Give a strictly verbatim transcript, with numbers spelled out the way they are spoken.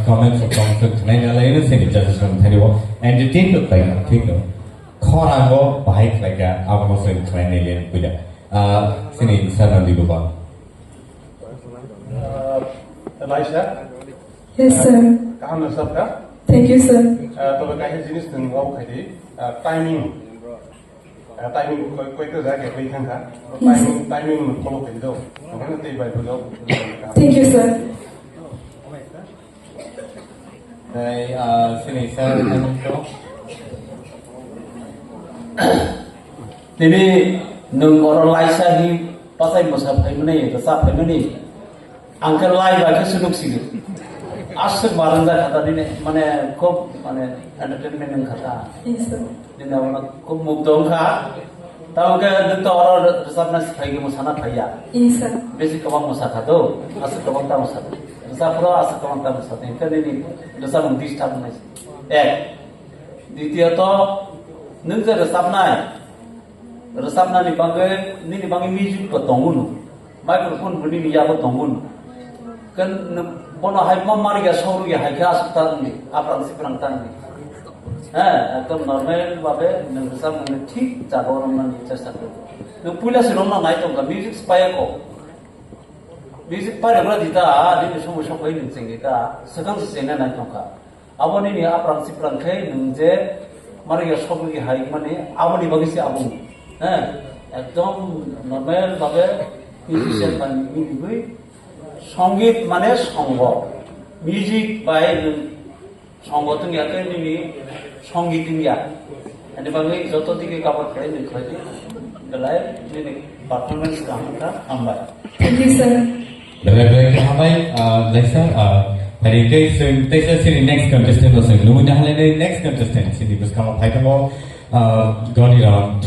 Comments of council khnaina laino sini judges rok thani bo entertain to khlai thik no. Khorango bahai khlai ka abo no sini khlai nai le puila. Ah, sini sir nandi buba. Uh, Elisha, Yes, sir. Kaham na sabka? Thank you, sir. Uh, tobe kaisa jinis nung wau khai di. Uh, timing. Uh, timing koi koi ta jaga koi thang ka. Yes, sir. Timing, timing nung follow khai do. Nang tei bai bujo. Thank you, sir. Tei, ah, sini sir, ano to. Tini nung oro laisa hi pasai mosa phaimani, rwchap phaimani. Ang khe lai bai khe sunuk sigi. Aswk marang jak kha ta nini, mane, khub, mane, entertainment wng kha ta. Yes, sir. Nini abono khub mugdho wng kha. Tamo khe nwng to oro rwchapna si phai khe mosa na phai ya. Yes, sir. Besi kwbang mosa kha do, aswk kwbang ta mosa. Rwchap phro aswk kwbang ta mosa. Hwnkhe nini rwchapmung disturb wngnai se. Ek. Ditiyot, nwng je rwchapnai, rwchapnani bagwi nini bagwi music bo tongo no, microphone bo nini yago tongo no. Ken nwng bono hai ma marya sorya hai khe aswk ta wngdi, aprang siprang ta wngdi. He, ekdom normal babe nwng rwchapmungni thik jaga o romnani chesta khlai. Nwng puila se romna nai tongkha, music se paiya kho. Music paiya kho dita, nini somoi sok bai nwng chengdi ta, swkang se chengna nai tongkha. Abo nini aprang siprang khe nwng je mani ya sogwi hai mani aboni bagwi se abo. He, ekdom normal babe musician bai mili gwi songit mane songo. Music bai nwng songo tungya khe nini songit tungya. Ani bagwi joto dike cover khlai nwng khlai di. Belai nini performance kaham kha, hambai. Thank you, sir. Belai belai khe hambai, ah, Laisa, ah, phari khe chwng teisa chini next contestant no chwng lumui na halai next contestant chini bwskango phai tongo, ah, Goni Ram.